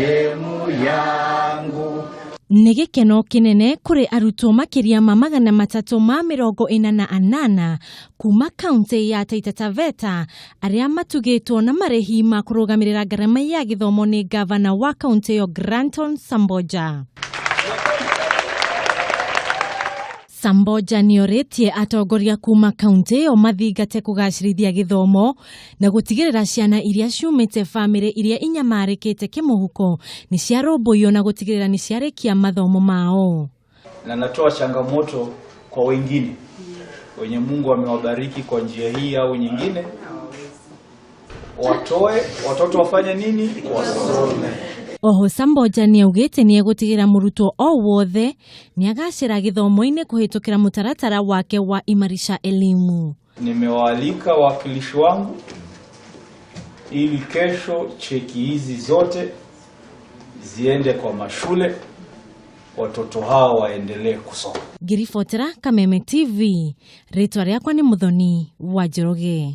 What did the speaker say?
Sehemu yangu. Nĩ gĩkeno kĩnene kũrĩ arutwo makĩria ma 348 kuma kaunti ya Taita Taveta arĩa matugĩtwo na marĩhi ma kũrũgamĩrĩra ngarama ya gĩthomo nĩ gavana wa kaunti ĩyo Granton Samboja. Samboja nĩorĩtie atongoria kuma kaunti ĩyo mathingate kũgacĩrithia gĩthomo na gũtigĩrĩra ciana iria ciumĩte bamĩrĩ iria inyamarĩkĩte kĩmũhuko nĩ ciarũmbũiyo na gũtigĩrĩra nĩ ciarĩkia mathomo mao. Na natoa changamoto kwa wengine wenye Mungu amewabariki kwa njia hii au nyingine, watoe watoto wafanye nini? Wasome. Oho Samboja nĩaugĩte nĩegũtigĩra mũrutwo o wothe nĩagacĩra gĩthomo-inĩ kũhĩtũkĩra mũtaratara wake wa Imarisha Elimu. Nimewaalika wawakilishi wangu ili kesho cheki hizi zote ziende kwa mashule, watoto hao waendelee kusoma. Ngĩribotera Kameme TV, rĩtwa rĩakwa nĩ Muthoni wa Njoroge.